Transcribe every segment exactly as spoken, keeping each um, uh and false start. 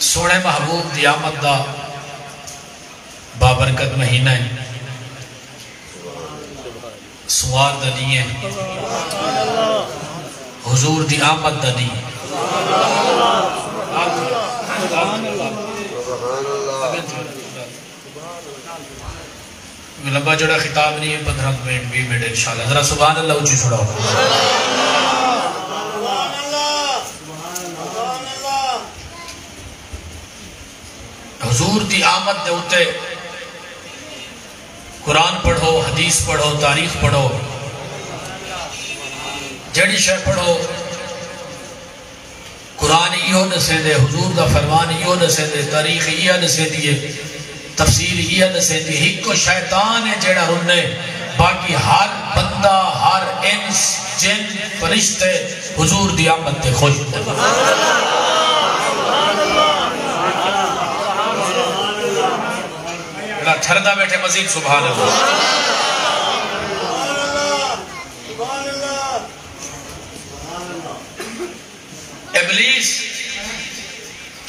سوہݨے محبوب دی آمد دا بابرکت مہینہ ہے، سوار دا ݙینہہ ہے، حضور دی آمد دا ݙینہہ ہے۔ لمبا چوڑا خطاب نہیں ہے، پندرہ منٹ، ویہہ منٹ انشاءاللہ۔ ذرا سبحان اللہ اچی سݨاؤ۔ حضور دی آمد دے اتے قرآن پڑھو، حدیث پڑھو، تاریخ پڑھو، جڑی شے پڑھو، قرآن ایہو ݙسیندے، حضور دا فرمان ایہو ݙسیندے، تاریخ ایہا ݙسیندی ہے، تفسیر ایہا ݙسیندی ہے۔ ہکو شیطان ہے جیڑھا رنے، باقی ہر بندہ، ہر انس، جن، فرشتے حضور دی آمد تے خوش ہن۔ جیڑھا ٹھردا ٻیٹھے مزید سبحان اللہ۔ ابلیس،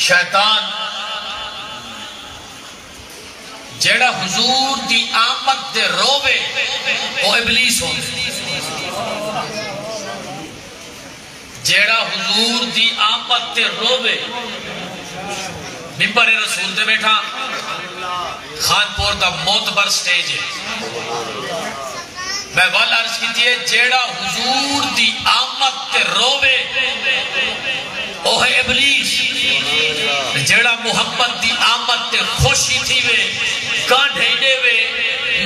شیطان، جیڑھا حضور دی آمد تے رووے، او ابلیس ہوندے۔ جیڑھا حضور دی آمد تے رووے، ممبر رسول تے ٻیٹھا، خان پور دا معتبر سٹیج ہے۔ میں ول عرض کیتی ہے، جیڑھا حضور دی آمد تے رووے، او ہے ابلیس۔ تے جیڑھا محمد دی آمد تے خوشی تھیوے، کانڈھے ݙیوے،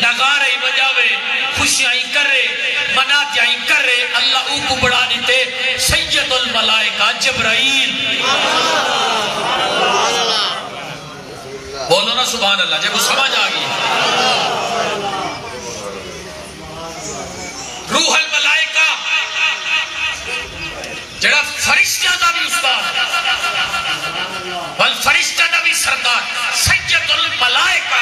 نغارے وڄاوے، خوشیاں ای کرے، مناتیاں ای کرے، اللہ اوکوں بݨا ݙتے سید الملائکہ جبرائیل۔ بولو نا سبحان اللہ، جے کو سمجھ آ گئی۔ روح الملائکہ، جڑا فرشتیاں دا بھی استاد، بل فرشتیاں دا بھی سردار، سید الملائکہ۔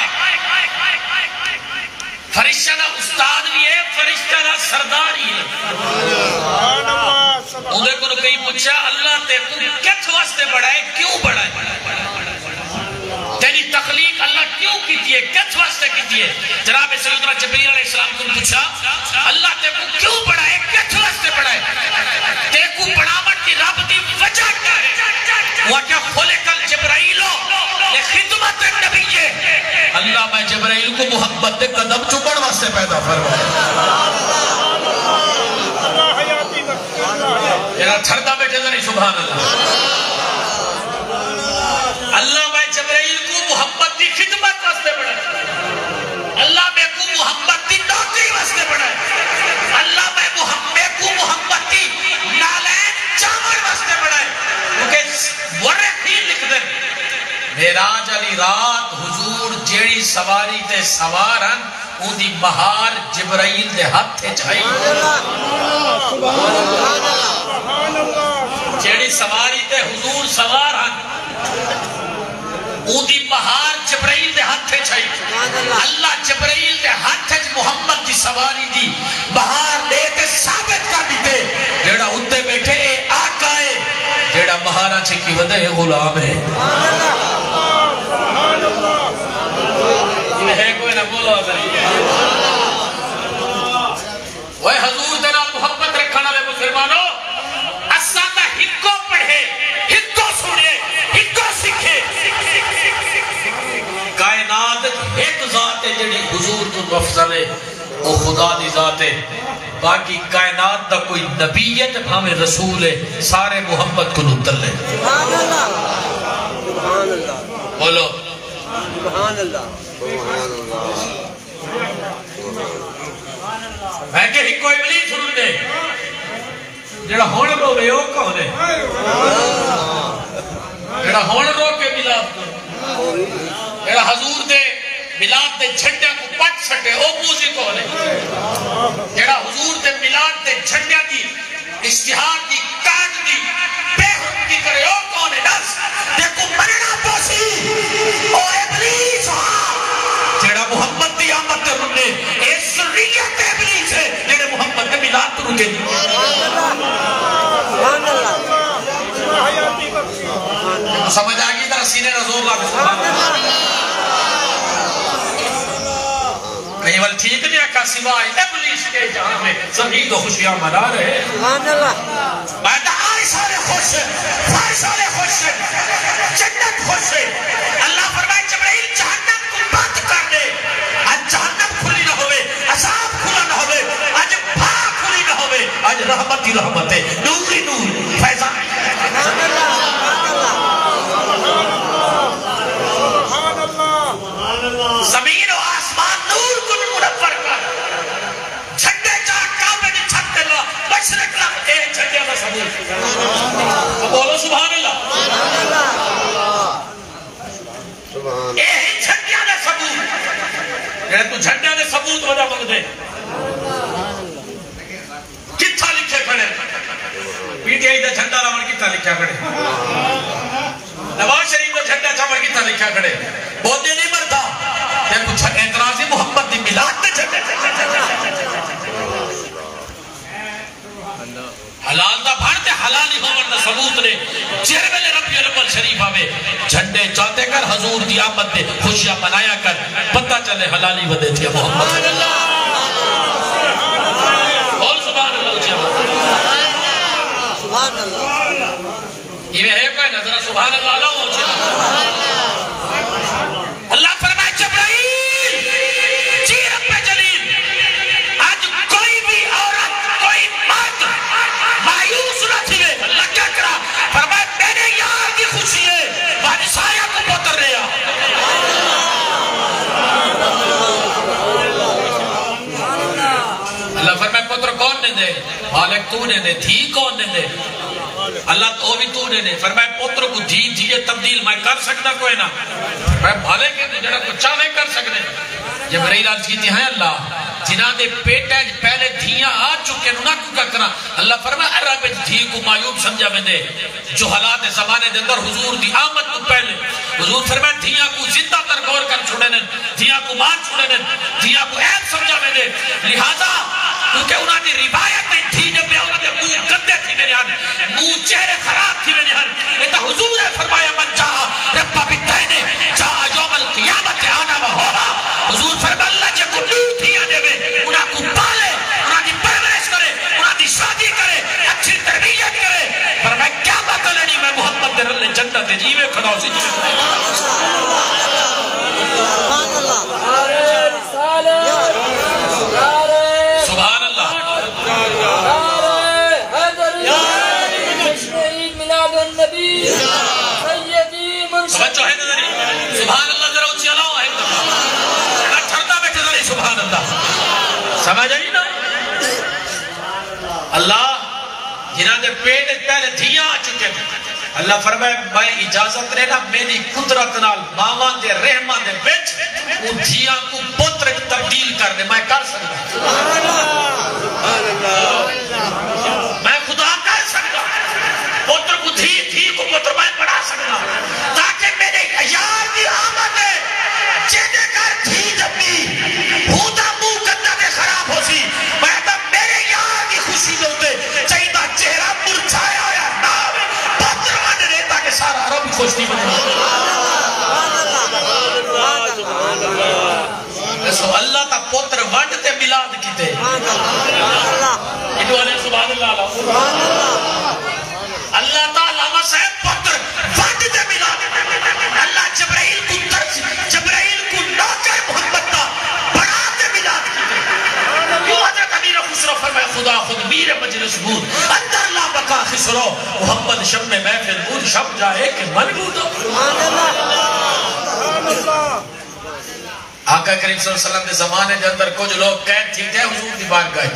فرشتیاں دا استاد بھی ہے، فرشتیاں دا سردار ہی ہے۔ اوندے کولوں کہیں پچھیا، اللہ تیکوں کتھ واسطے بݨائے، کیوں بݨائے؟ تیری تخلیق اللہ کیوں کیتی ہے، کتھ واسطے کیتی ہے؟ جناب سیدنا جبرائیل علیہ السلام کوں پچھا، اللہ تیکوں کیوں بݨائے، کتھ واسطے بݨائے؟ تیکوں بݨاوݨ دی رب دی وجہ کیا ہے؟ وہ آکھیا، خلق الجبرائیل لخدمت النبی۔ اللہ میں جبرائیل کوں محبت دے قدم چکݨ واسطے پیدا فرمایا۔ جیڑھا ٹھردا ٻیٹھے ذرا سبحان اللہ۔ اللہ میں جبرائیل کوں محمد دی خدمت واسطے بݨائے۔ اللہ میکوں محمد دی نوکری واسطے بݨائے۔ اللہ میں محم-، میکوں محمد دی نعلین چاوݨ واسطے بݨائے۔ کیونکہ مورخین لکھدن، معراج والی رات حضور جیڑھی سواری تے سوار ہن، اوندی مہار جبرائیل دے ہتھ اچ ہئی۔ جیڑھی سواری تے حضور سوار ہن، اوندی مہار جبرائیل دے ہتھ اچ ہئی۔ اللہ جبرائیل دے ہتھ اچ محمد دی سواری دی مہار ݙے تے ثابت کر ݙتے، جیڑھا اتے ٻیٹھے اے آقا ہے، جیڑھا مہاراں چکی ودے اے غلام ہے۔ ہے کوئی نہ، بولو ذرا۔ اوئے حضور دے نال محبت رکھݨ والے مسلمانو، اساں تاں ہکو پڑھے، ہکو سݨے، ہکو سکھے۔ کائنات ہک ذات ہے جیڑھی حضور توں افضل ہے، او خدا دی ذات ہے۔ باقی کائنات دا کوئی نبی ہے تے بھاویں رسول ہے، سارے محمد کولوں تلے۔ سبحان اللہ، سبحان اللہ۔ بولو۔ سبحان اللہ۔ میں کہ ہکو ابلیس ہݨ دے، جیڑھا ہݨ رووے، او کون ہے؟ جیڑھا ہݨ رو کے میلاد کرے، جیڑھا حضور دے میلاد دے جھنڈیاں کوں پٹ سٹے، او بوزی کون ہے؟ جیڑھا حضور دے میلاد دے جھنڈیاں دی اشتہار دی کاٹ دی بے حرمتی کرے، او کون ہے؟ ݙس۔ تیکوں مرݨا پوسی، او ابلیس ہا۔ جیڑھا محمد دی آمد تے رنے، اے ذریت ابلیس ہے، جیڑھے محمد دے میلاد توں رکے۔ سبحان اللہ۔ سمجھ آ گئی؟ سینے نال زور لا کے سبحان اللہ۔ کہیں ول ٹھیک نہیں آکھا، سوائے ابلیس کے جہاں میں سبھی تو خوشیاں منا رہے۔ سبحان اللہ۔ میں تاں عرش والے خوش، فرش والے خوش، جنت خوش ہے۔ اللہ فرمائے، جبرائیل، جہنم کوں بند کر ݙے۔ اڄ جہنم کھلی نہ ہووے، عذاب کھلا نہ ہووے، اڄ بھا کھلی نہ ہووے، اڄ رحمت ہی رحمت ہے، نور ہی نور، فیضان۔ زمین و آسمان نور کوں منور کر۔ جھنڈے چا کعبے دی چھت تے لا، مشرق لا، اے جھنڈیاں دا ثبوت۔ بولو سبحان اللہ۔ اے ہی جھنڈیاں دا ثبوت۔ جڑے توں جھنڈیاں دے ثبوت وݙا منگدے۔ کتھاں لکھے کھڑے؟ پی ٹی آئی دا جھنڈا لاوݨ کتھاں لکھیا کھڑے؟ نواز شریف دا جھنڈا چاوݨ کتھاں لکھیا کھڑے؟ بودے نہیں مردا۔ تے کچھ اعتراض ہی محمد دی میلاد دے جھنڈے۔ حلال دا بݨ تے حلالی ہووݨ دا ثبوت نے۔ جیڑھے ویلے ربیع الاول شریف آوے، جھنڈے چاتے کر، حضور دی آمد تے خوشیاں منایا کر، پتہ چلے حلالی ودے تھی محمد۔ بول سبحان اللہ اچی آواز۔ سبحان اللہ۔ ایویں ہے کوئی نہ؟ ذرا سبحان اللہ الاؤ اچی۔ اللہ فرمائے، جبرائیل، جی رب جلیل، اڄ کوئی بھی عورت، کوئی مرد مایوس نہ تھیوے۔ اللہ کیا کرا؟ فرمائے، میرے یار دی خوشی ہے، میں سارے کو پتر لیا۔ اللہ فرمائے، پتر کون ݙیندے؟ مالک توں ݙیندے۔ دھی کون ݙیندے؟ اللہ، او وی توں ݙیندے۔ فرمائے، پتر کوں دھی تھیے تبدیل میں کر سڳدا کوئی نہ۔ فرمائے، بھالے کہ جڑا کچھ چاہے کر سڳدے۔ جبرائیل عرض کیتی، ہے اللہ، جنہاں دے پیٹاں وچ پہلے دھیاں آ چکے، انہاں کوں کیا کراں؟ اللہ فرمائے، عرب وچ دھی کوں معیوب سمجھا ویندے۔ جہلا دے زمانے دے اندر حضور دی آمد توں پہلے حضور فرمائے، دھیاں کوں زندہ تر گور کر چھوڑے نے، دھیاں کوں مار چھوڑے نے، دھیاں کوں عیب سمجھا ویندے۔ لہذا کیونکہ انہاں دی روایت وچ دھی ڄمے، انہاں دے منہ گندے تھی ویندے ہن، منہ چہرے خراب تھی ویندے ہن۔ اے تاں حضور نے فرمایا، من جاء ربہ بالدین جاء یوم القیامۃ اعمی و ہوما۔ حضور فرمایا، اللہ جیکوں ݙو دھیاں ݙیوے، انہاں کوں پالے، انہاں دی پرورش کرے، انہاں دی شادی کرے، اچھی تربیت کرے، پر میں قیامت والے ݙینہہ میں محمد دے رلے جنت وچ ایویں کھڑا ہوسی۔ سبحان اللہ۔ توجہ ہے نا ذرا؟ سبحان اللہ ذرا اچی الاؤ، ہے نا؟ ٹھردا بیٹھے ذرا، سبحان اللہ۔ سمجھ آئی نا؟ اللہ، جنہاں دے پیٹ وچ پہلے دھیاں آ چکے نے، اللہ فرمائے، میں اجازت ݙینا، میری قدرت نال ماواں دے رحماں دے وچ اوں دھیاں کوں پتر وچ تبدیل کر ݙے، میں کر سڳدا۔ میں خدا کر سڳدا۔ پتر کوں دھی، دھی کوں پتر میں بݨا سڳدا۔ تاکہ میرے یار دی آمد ہے، جیندے گھر دھی ڄمی، ہوں تاں منہ گندا تے خراب ہوسی، میں تاں میرے یار دی خوشی دے اتے چاہیدا چہرہ مرجھایا ہویا نہ ہووے، پتر ونڈ ݙے تاکہ سارا عرب خوش تھی ونڄے۔ ݙسو، اللہ تاں پتر ونڈ تے میلاد کیتے۔ ایݙو آلے سبحان اللہ لاؤ۔ اللہ تعالیٰ وسائے پتر ونڈ تے میلاد۔ اللہ جبرائیل کوں ترس، جبرائیل کوں نوکر محمد دا بݨا تے میلاد کیتے۔ کیوں حضرت امیر خسرو فرمایا، خدا خود میر مجلس بود، اندر لابقا خسرو، محمد شمع محفل بود، شب جائے کہ من بودو۔ آقا کریم صلی اللہ علیہ وسلم دے زمانے دے اندر کجھ لوگ قید تھی ڳئے حضور دی بارگاہ وچ۔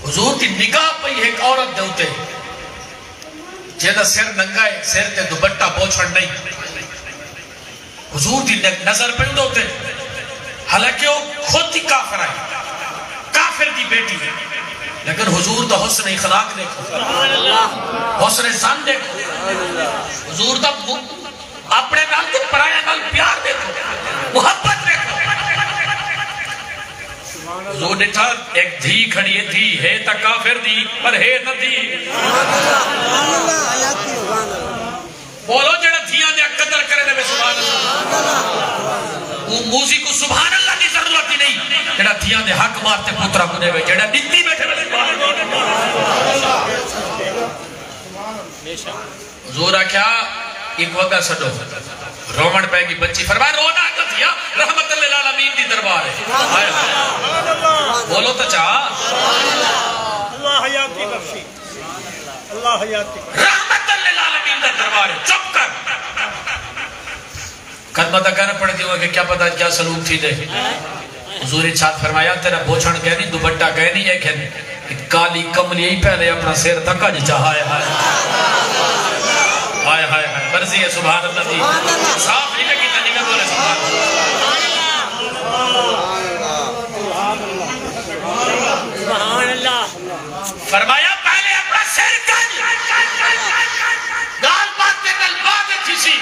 حضور دی نگاہ پئی ہک عورت دے اتے، جیندا سر ننگا ہے، سر تے دوپٹہ پوچھݨ نہیں۔ حضور دی نظر پئی اوندا اتے، حالانکہ او خود ہی کافر ہے، کافر دی بیٹی ہے، لیکن حضور دا حسن اخلاق ݙیکھو، حسن ظن ݙیکھو، حضور دا م-، اپݨے نال تے پرایاں نال پیار ݙیکھو، محبت ݙیکھو۔ حضور ݙٹھا، ہک دھی کھڑی ہے، دھی ہے تاں کافر دی، پر ہے تاں دھی۔ بولو، جیڑھا دھیاں دے اقدر سبحان اللہ۔ اوں موذی کوں سبحان اللہ دی ضرورت ہی نہیں، جیڑھا دھیاں دے حق واسطے پتراں کوں ݙیوے، جیڑھا ݙتی ٻیٹھے وے سبحان اللہ۔ حضور آکھیا، ایک وگا سݙو۔ رووݨ پئے ڳئی بچی، فرمایا، رو نہ، اڳ دھیاں، رحمت للعالمین دی دربار ہے۔ ہائے ہائے۔ بولو تو چا۔ اللہ حیاتی بخشی۔ اللہ حیاتی۔ رحمت للعالمین دا دربار ہے، چپ کر۔ کلمہ دا گھر پڑھ دیو کہ کیا پتہ کیا سلوک تھی دے۔ حضور ارشاد فرمایا، تیرا بوچھݨ کائنی، دوپٹہ کائنی، اے کائنی۔ کالی کملی ای پہلے اپݨا سر دھکا ݙتا، ہائے ہائے۔ ہائے ہائے ہائے، مرضی ہے، سبحان اللہ دی۔ صاف نہیں لگی، نہیں میں بولے سبحان اللہ۔ سبحان اللہ۔ فرمایا، پہلے اپݨا سر کج۔ ڳالھ بات دے نال بعد تھیسی۔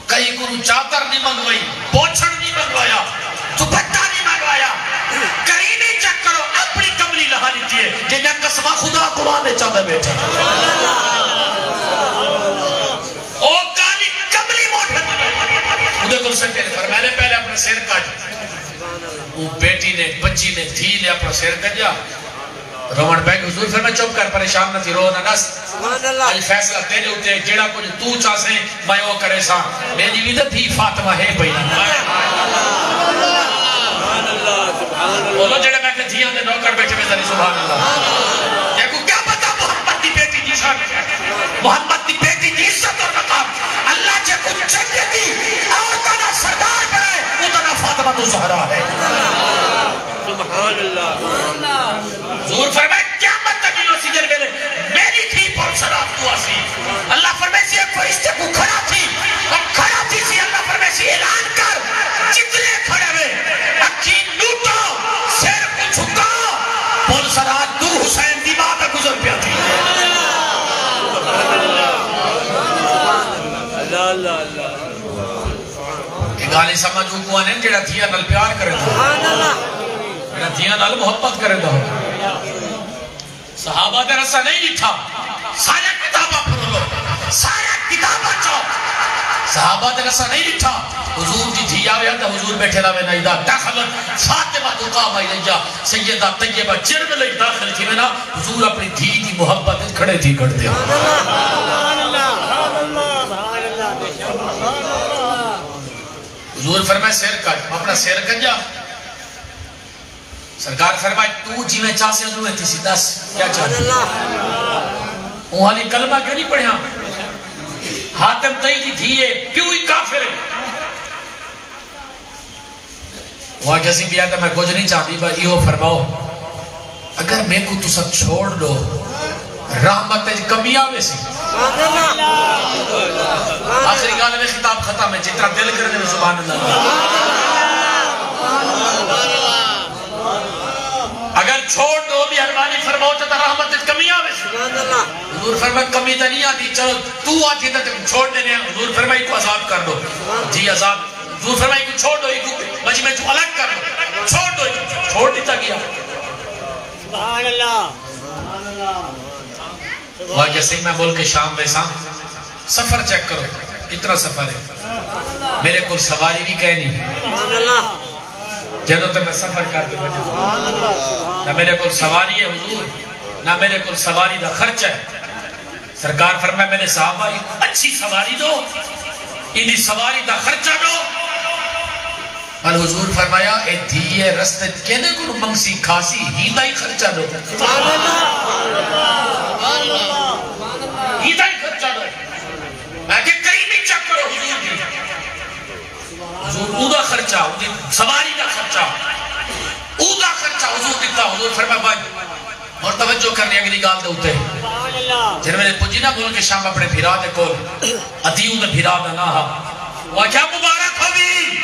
کہیں کوں چادر نہیں منگوائی، پوچھݨ نہیں منگوایا، دوپٹہ نہیں منگوایا۔ کرینی چیک کرو، اپݨی کملی لہا ݙتی ہے۔ جیندیاں قسماں خدا قرآن وچ آندے ٻیٹھے۔ او کالی کملی موٹھے تے۔ اودے کول سکے فرمایا، پہلے اپݨا سر کج۔ او بیٹی نے، بچی نے، دھی نے اپݨا سر کجا۔ رووݨ پئے ڳئی۔ حضور فرمایا، چپ کر، پریشان نہ تھی، رو نہ، ݙس۔ سبحان اللہ۔ اڄ فیصلہ تیݙے اتے، جیڑھا کجھ توں چاہسیں، میں او کریساں۔ میݙی وی تاں دھی فاطمہ ہے پئی۔ سبحان اللہ، سبحان اللہ۔ بولو، جیڑھے میں کہ دھیاں دے نوکر ٻیٹھے وے ذرا، سبحان اللہ۔ جیکوں کیا پتہ محمد دی بیٹی دی شان، محمد دی بیٹی دی عزت اور مقام۔ اللہ جیکوں جنتی عورتاں دا سردار بݨائے، اوندا ناں فاطمہ الزہرا ہے۔ سبحان اللہ۔ حضور فرمائے، قیامت دا ݙینہہ ہوسی جیڑھے ویلے میݙی دھی پل صراط توں آسی۔ اللہ فرمائے سی، ایک فرشتے کوں کھڑا تھی، او کھڑا تھیسی، اللہ فرمائے سی، اعلان کر، جتنے کھڑے وے، اکھیں لوٹو، سر کوں جھکا، پل صراط توں حسین دی ماں دا گزر پیا تھی۔ اللہ، اللہ، اللہ۔ اے ڳالھ سمجھ اونکوں آندن جیڑھا دھیاں نال پیار کریندا ہو۔ سبحان اللہ۔ جیڑھا دھیاں نال محبت کریندا ہو۔ صحابہ دا رسہ نہیں ݙٹھا۔ سارے کتاباں پڑھ لو۔ سارے کتاباں چاؤ۔ صحابہ دا رسہ نہیں ݙٹھا۔ حضور دی دھی آوے تاں حضور ٻیٹھے رہوے نہ، اذا دخلت فاطمہ قام الیہ۔ سیدہ طیبہ جیڑھے ویلے داخل تھیوے نا، حضور اپݨی دھی دی محبت وچ کھڑے تھی کھڑدے ہن۔ سبحان اللہ، سبحان اللہ، سبحان اللہ۔ حضور فرمائے، سر کج، اپݨا سر کجا۔ سرکار فرمائے، توں جیویں چاہسیں اونویں تھیسی، ݙس کیا چاہندیں؟ اوں حالی کلمہ کیوں نہیں پڑھیا؟ حاتم تئی دی دھی ہے، پیو ہی کافر ہے۔ او آکھیا سی، ٻیا تاں میں کجھ نہیں چاہندی، بس ایہو فرماؤ، اگر میکوں تساں چھوڑ ݙو، رحمت وچ کمی آویسی۔ آخری ڳالھ ہے، خطاب ختم ہے، جتنا دل کرے تے سبحان اللہ۔ اگر چھوڑ ݙو، مہربانی فرماؤ، تے تاں رحمت وچ کمی آویسی۔ حضور فرمایا، کمی تاں نہیں آندی، چلو توں آکھیں تاں چھوڑ ݙیندے ہیں۔ حضور فرمایا، ایکوں آزاد کر ݙو۔ جی آزاد۔ حضور فرمایا، ایکوں چھوڑ ݙو، ایکوں مجمع چوں الگ کر ݙو۔ چھوڑ ݙو، ایکوں چھوڑ ݙتا ڳیا۔ سبحان اللہ۔ واجہ سئیں، میں ملک شام ویساں، سفر چیک کرو، کتنا سفر ہے۔ میرے کول سواری بھی کائنی۔ سبحان اللہ۔ جدوں تے میں سفر کر کے ونڄاں، نہ میرے کول سواری ہے حضور، نہ میرے کول سواری دا خرچہ ہے۔ سرکار فرمائے، میرے صحابہ، ایکوں اچھی سواری ݙو، ایندی سواری دا خرچہ ݙو۔ ول حضور فرمایا، اے دھی ہے، رستے کیندے کولوں منگسی کھاسی، ہیندا ہی خرچہ ݙو۔ ہیندا ہی خرچہ ݙو۔ میں کہ کریمی چیک کرو حضور دی۔ حضور اوندا خرچہ، اوندی سواری دا خرچہ، اوندا خرچہ حضور ݙتا۔ حضور فرمایا، بھائی، ہݨ توجہ کرنی اڳلی ڳالھ دے اتے۔ سبحان اللہ۔ جیڑھے ویلے پڄی نا ملک شام اپݨے بھرا دے کول، عدی اوندے بھرا دا ناں ہا۔ او آکھیا، مبارک ہووی،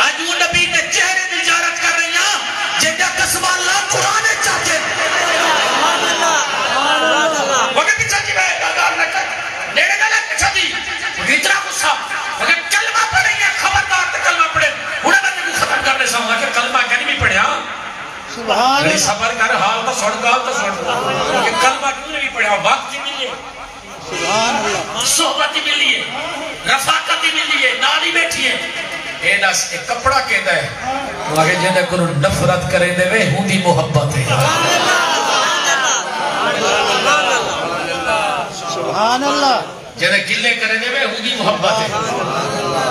اڄ اوں نبی دے چہرے دی زیارت کر رہی ہاں، جیندا قسم اللہ قرآن وچ آکھے۔ سبحان اللہ، سبحان اللہ۔ مگر پچھا جی میں ڳالھ نہ کر، نیڑے نہ لڳ پچھا جی، مگر اتنا غصہ، مگر کلمہ پڑھے یا خبردار تے کلمہ پڑھے، ہݨ میں تیکوں ختم کر ݙیساں، میں کہ کلمہ کہیں نہیں پڑھیا۔ سبحان اللہ۔ صبر کر، حال تاں سݨ، ڳالھ تاں سݨ۔ کہ کلمہ کیوں نہیں پڑھیا؟ وقت ہی نہیں ہے۔ سبحان اللہ۔ صحبت ہی ملی ہے، رفاقت ہی ملی ہے، نال ہی بیٹھی ہے۔ اے ݙس، اے کپڑا کیندا ہے؟ او آکھے، جیندے کولوں نفرت کریندے وے، ہوندی محبت ہے۔ سبحان اللہ۔ جیندے گلے کریندے وے، ہوندی محبت ہے۔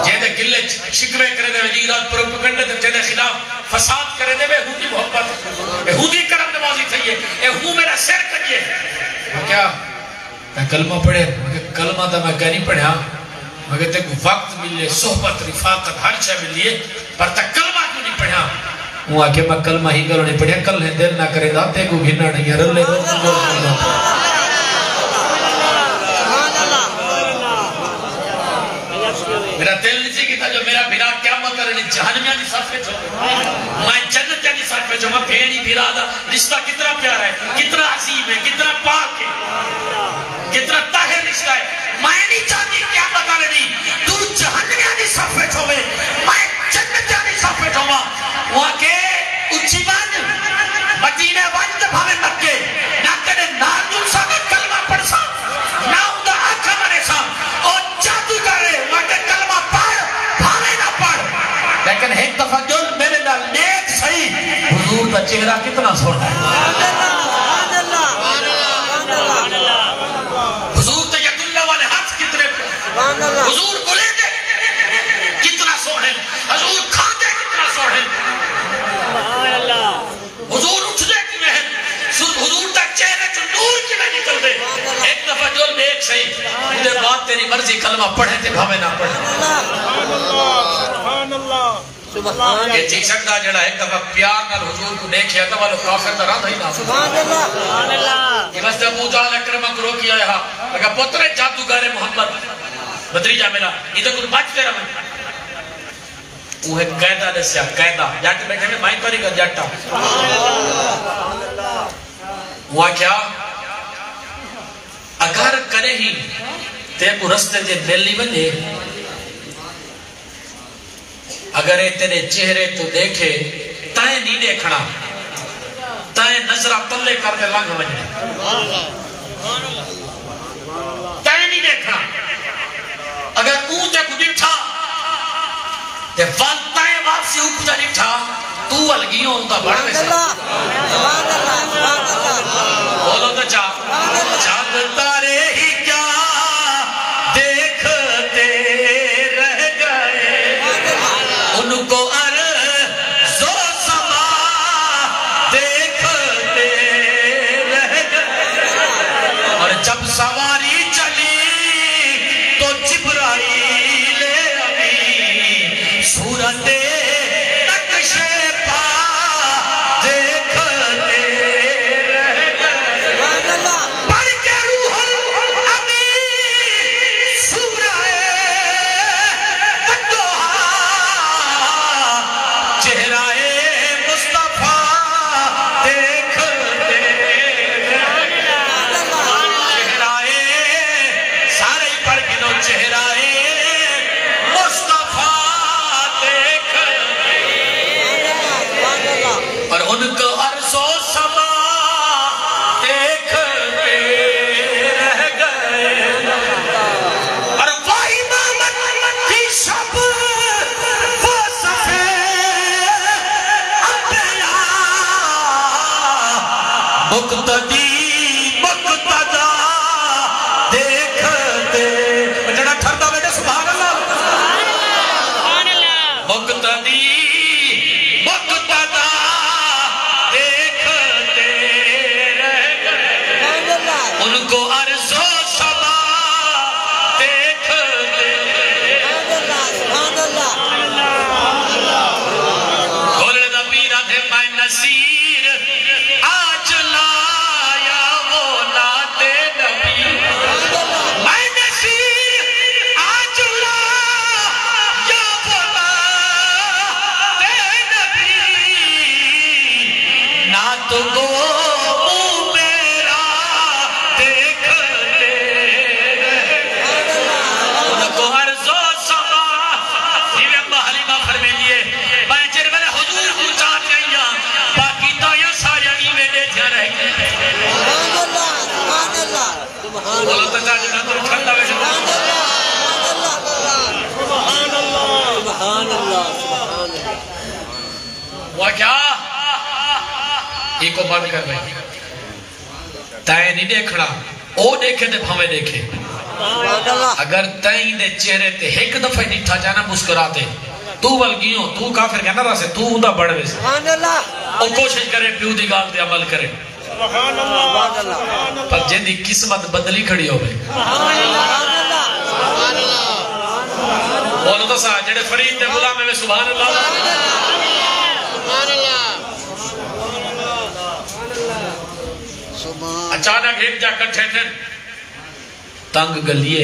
جیندے گلے شکوے کریندے وے، جیندے خلاف پروپیگنڈے تے جیندے خلاف فساد کریندے وے، ہوندی محبت ہے۔ اے ہوندی کرم نوازی تھئی ہے، اے ہوں میݙا سر کڄے۔ کیا؟ تیں کلمہ پڑھے؟ میں کہا، کلمہ تاں میں کہیں نہیں پڑھیا، میں کہا، تیکوں وقت ملے، صحبت، رفاقت، ہر شے ملی ہے، پر تیں کلمہ کیوں نہیں پڑھیا؟ اوں آکھیا، میں کلمہ ایں ڳالھوں نہیں پڑھیا، کلھے دل نہ کریندا، تیکوں گھنݨ ہئی، رلے رل کوں ڳول کرینداں۔ میݙا دل نہیں سی کیتا جو میݙا بھرا قیامت والے ݙینہہ جہنمیاں دی صف وچ ہووے، میں جنتیاں دی صف وچ ہوواں۔ بھیݨ ہی بھرا دا رشتہ کتنا پیارا ہے، کتنا عظیم ہے، کتنا پاک ہے، کتنا طاہر رشتہ ہے۔ میں نہیں چاہندی قیامت والے ݙینہہ توں جہنمیاں دی صف وچ ہوویں، میں جنتیاں دی صف وچ ہوواں۔ او آکھے، اچی ونڄ، مدینے ونڄ تے بھاویں مکے، نہ تیݙے نال جلساں، نہ کلمہ پڑھساں، نہ اوندا آکھا منیساں۔ او جادوگر ہے، او آکھے کلمہ پڑھ، بھاویں نہ پڑھ، لیکن ہک دفعہ جل میݙے نال ݙیکھ سہی، حضور دا چہرہ کتنا سوہݨا ہے۔ سبحان اللہ، سبحان اللہ، سبحان اللہ۔ حضور دے یداللہ والے ہتھ کتنے، سبحان اللہ۔ حضور ٻولیندے کتنا سوہݨے، حضور کھاندے کتنا سوہݨے۔ سبحان اللہ۔ حضور اٹھدے کیویں ہن؟ سو-، حضور دا چہرے چوں نور کیویں نکلدے؟ ہک دفعہ جل ݙیکھ سہی، اوندے بعد تیݙی مرضی، کلمہ پڑھیں تے بھاویں نہ پڑھیں۔ سبحان اللہ، سبحان اللہ۔ سبحان اللہ۔ اے تھی سڳدا جیڑھا ہک دفعہ پیار نال حضور کوں ݙیکھیا تاں ولو کافر دا رہندا ہی نہ۔ سبحان اللہ۔ سبحان اللہ۔ ایں واسطے ابو جہل عکرمہ کوں روکی آیا ہا، آکھیا، پتر جادوگر محمد، بھتریجا میݙا، ایندے کوں بچ تے رہویں۔ اوں ہک قاعدہ ݙسیا، قاعدہ۔ ڄٹ ٻیٹھے نے، میں تہاݙی کر ڄٹ ہاں۔ اوں آکھیا، اگر کݙہیں تیکوں رستے تے مل ہی ونڄے، اگر اے تیݙے چہرے توں ݙیکھے، تیں نہیں ݙیکھݨا، تیں نظراں تلے کر تے لنگھ ونڄݨے۔ تیں نہیں ݙیکھݨا۔ اگر اوں تیکوں ݙٹھا تے ول تیں واپسی اکھدا ݙٹھا، توں ول ڳیوں اوندا بݨ ویسیں۔ سبحان اللہ، سبحان اللہ، سبحان اللہ۔ بولو تے چا۔ چند تارے ہی کیا دیکھتے رہ گئے، ان کو ارض و سما دیکھتے رہ گئے۔ اور جب سواری چلی تو جبرائیل امین صورت نقش پا دیکھتے وہ کیا؟ ایکو بند کر بھائی۔ تیں نہیں ݙیکھݨا، او ݙیکھے تے بھانویں ݙیکھے۔ سبحان اللہ۔ اگر تیں ایندے چہرے تے ہک دفعہ ݙٹھا چا نا مسکرا تے، توں ول ڳیوں، توں کافر کہندا رہسے، توں اوندا بݨ ویسے۔ سبحان اللہ۔ او کوشش کرے پیو دی ڳالھ تے عمل کرے۔ سبحان اللہ۔ پر جیندی قسمت بدلی کھڑی ہووے۔ سبحان اللہ۔ بولو تو سا، جڑے فرید دے غلام ہوئے، سبحان اللہ۔ سبحان اللہ۔ اچانک ہک جا کٹھے تھے، تنگ گلیے،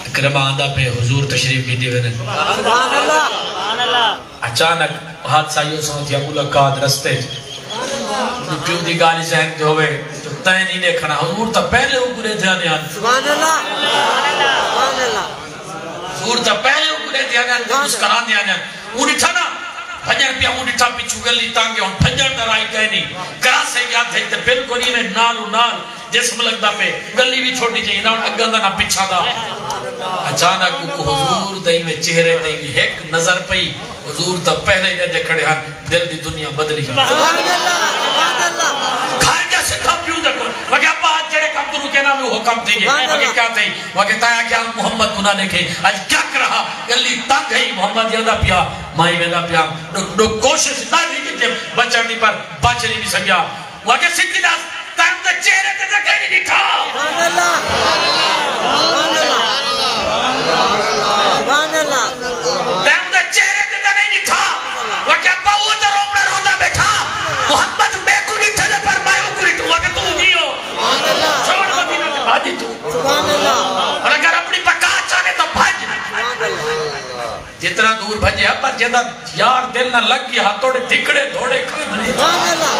اکرما آندا پے، حضور تشریف گھدی ویندن۔ سبحان اللہ۔ اچانک حادثہ یوں سمجھ یا ملاقات رستے وچ، پیو دی ڳالھ ذہن تے ہووے، تو تیں نہیں ݙیکھݨا۔ حضور تاں پہلے اوں کوں ݙیہدے آندے ہن۔ سبحان اللہ۔ سبحان اللہ۔ حضور تاں پہلے اوں کوں ݙیہدے آندے ہن، مسکراندے آندے ہن۔ اوں ݙٹھا نا، بھڄݨ پیا، اوں ݙٹھا پچھوں گلی تنگ ہے، ہݨ بھڄݨ دا راہ کائنی۔ کراس ہے یاد ہے تے بالکل ایویں نالوں نال جسم لڳدا پئے، گلی وی چھوٹی جئی، نہ ہݨ اڳاں دا نہ پچھاں دا۔ اچانک اونکوں حضور دے ایویں چہرے تے ایویں ہک نظر پئی، حضور تاں پہلے ہی ݙیہدے کھڑے ہن، دل دی دنیا بدلی۔ سبحان اللہ، سبحان اللہ۔ گھر ڳیا سدھا پیو دے کول، وگے ابا، اڄ جیڑھے کم توں روکے نا، او کم تھی ڳئے۔ سبحان اللہ۔ وگے کیا تھی؟ وگے تاں آکھیا محمد کوں نہ ݙیکھیں، اڄ کیا کرا، گلی تنگ ہے، محمد جاندا پیا، میں ویندا پیا، ݙو، ݙو کوشش ݙاڈھی کیتی بچݨ دی، پر بچ نہیں سڳیا۔ واقعی سچی دس، تیں اوندے چہرے تے تے کہیں نہیں ݙٹھا۔ سبحان اللہ۔ سبحان اللہ۔ سبحان اللہ۔ تیں اوندے چہرے تے تے نہیں ݙٹھا۔ واقعی ابا او تے رووݨا روندا ٻیٹھا۔ محمد میکوں ݙٹھے تے پر میں اوکوں ݙٹھوں، واقعی توں نہیں ہو۔ سبحان اللہ۔ چھوڑ مدینہ تے بھڄ توں۔ سبحان اللہ۔ اور اگر اپݨی بقا چاہے تو بھڄ۔ سبحان اللہ۔ جتنا دور بھڄیا، پر جیندا یار دل نہ لڳ ڳیا، توڑے دھکڑے دھوڑے کھاندے۔ سبحان اللہ۔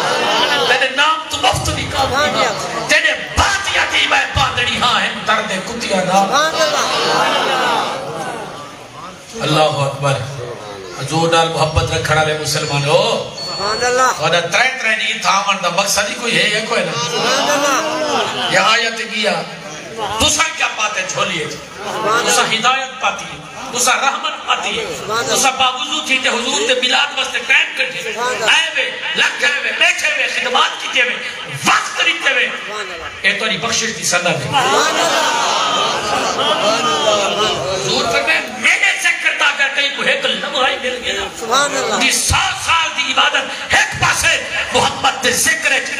تیݙے نام توں مفت دی کافی ہاں۔ تیݙے باتیاں دی میں باندڑی ہاں، ہن درد کتیاں نال۔ سبحان اللہ۔ اللہ اکبر۔ حضور نال محبت رکھݨ والے مسلمانو، سبحان اللہ۔ تہاݙا ترے ترے ݙینہہ اتھاں آوݨ دا مقصد ہی کوئی ہے یا کوئی نہ؟ سبحان اللہ۔ یا آیت ڳیا، تساں کیا پاتے جھولی اچ؟ تساں ہدایت پاتی ہے، تساں رحمت پاتی ہے، تساں باوضو تھی تے حضور دے میلاد واسطے ٹائم کڈھے، آئے وے، لنگھے وے، بیٹھے وے، خدمات کیتے وے، وقت ݙتے وے۔ اے تہاݙی بخشش دی سند ہے۔ حضور فرمائے، میݙے ذکر دا اگر کہیں کوں ہک لمحہ ہی مل ڳیا، سبحان اللہ۔ دی سال سال دی عبادت ہک پاسے، محمد دے ذکر اچ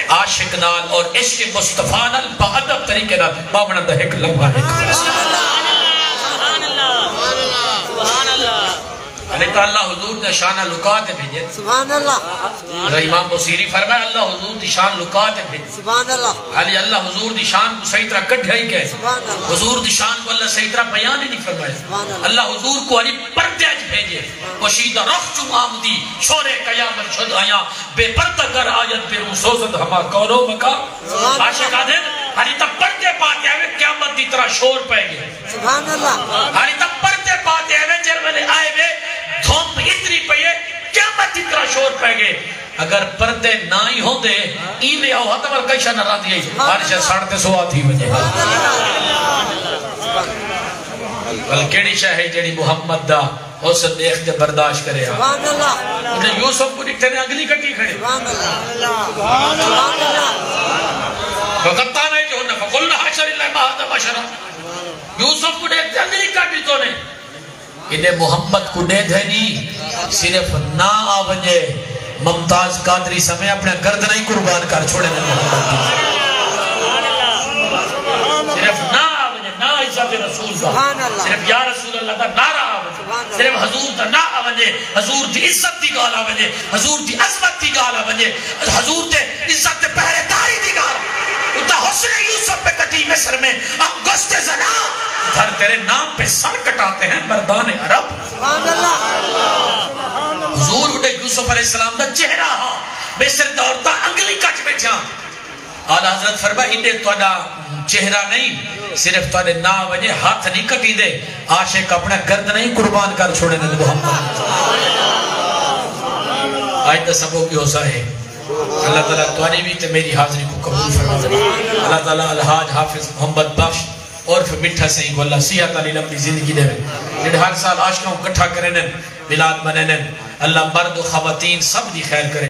عاشق نال اور عشق مصطفیٰ نال باادب طریقے نال ٻاوݨ دا ہک لمحہ ہک پاسے۔ سبحان اللہ، سبحان اللہ، سبحان اللہ۔ ہلے تاں اللہ حضور دی شان لکا تے بھیڄے۔ سبحان اللہ۔ ذرا امام بصیری فرمائے، اللہ حضور دی شان لکا تے بھیڄے۔ سبحان اللہ۔ ہلے اللہ حضور دی شان کوں صحیح طرح کڈھیا ہی کائے۔ سبحان اللہ۔ حضور دی شان کوں اللہ صحیح طرح بیان ہی نہیں فرمایا۔ سبحان اللہ۔ اللہ حضور کوں ہلے پردے اچ بھیڄے۔ پوشیدہ رخ چوں آمدی، شور قیامت شد آیاں، بے پردہ گر آید بیرون سوزد ہما کون و مکان۔ سبحان اللہ۔ عاشق آہدن، ہالی تاں پردے پا تے آوے، قیامت دی طرح شور پئے ڳئے۔ سبحان اللہ۔ ہالی تاں پردے پا تے آوے، جیڑھے ویلے آئے وے، دھپ اتنی پئی ہے، قیامت دی طرح شور پئے ڳئے۔ اگر پردے نہ ہی ہوندے، ایویں اوہا تاں ول کئی شے نہ رہندی ہئی، سبحان اللہ۔ ہر شے سڑ تے سوا تھی ونڄے۔ سبحان اللہ۔ ول کیڑھی شے ہے جیڑھی محمد دا حسن ݙیکھ تے برداشت کرے ہا۔ سبحان اللہ۔ انہیں یوسف کوں ݙٹھے نے انگلی کٹی کھڑے۔ سبحان اللہ۔ سبحان اللہ۔ فقطعن أيديهن وقلن حاش لله ما هذا بشرا۔ یوسف کوں ݙیکھ تے انگلی کٹ ݙتو نے۔ انہیں محمد کوں ݙیہدے نی، صرف نہ آ ونڄے۔ ممتاز قادری سمے اپݨے گردناں ہی قربان کر چھوڑے نے محمد دی۔ صرف نہ آ ونڄے، نہ عزت رسول دا۔ سبحان اللہ۔ صرف یا رسول اللہ دا نعرہ آ ونڄے۔ سبحان اللہ۔ صرف حضور دا نہ آ ونڄے، حضور دی عزت دی ڳالھ آ ونڄے، حضور دی عظمت دی ڳالھ آ ونڄے، حضور دے عزت دے پہرے داری دی ڳالھ۔ اتھاں حسن یوسف پہ کٹی مصر میں انگشت زنا، ادھر تیرے نام پہ سر کٹاتے ہیں مردان عرب۔ سبحان اللہ۔ حضور اݙے یوسف علیہ السلام دا چہرہ ہا، مصر دا عورتاں انگلی کٹ ٻیٹھیاں۔ اعلیٰ حضرت فرمائے، اݙے تہاݙا چہرہ نہیں، صرف تہاݙے نہ ونڄے، ہتھ نہیں کٹیندے، عاشق اپݨا گردناں ہی قربان کر چھوڑے نے محمد۔ اڄ دا سبق ایہو سا ہے۔ اللہ تعالیٰ تہاݙی وی تے میری حاضری کوں قبول فرماوے۔ اللہ تعالیٰ الحاج حافظ محمد بخش اور مٹھا سئیں کوں اللہ صحت آلی لمبی زندگی ݙیوے۔ جیڑھے ہر سال عاشقاں کوں کٹھا کریندن، میلاد منیندن، اللہ مرد و خواتین سب دی خیر کرے۔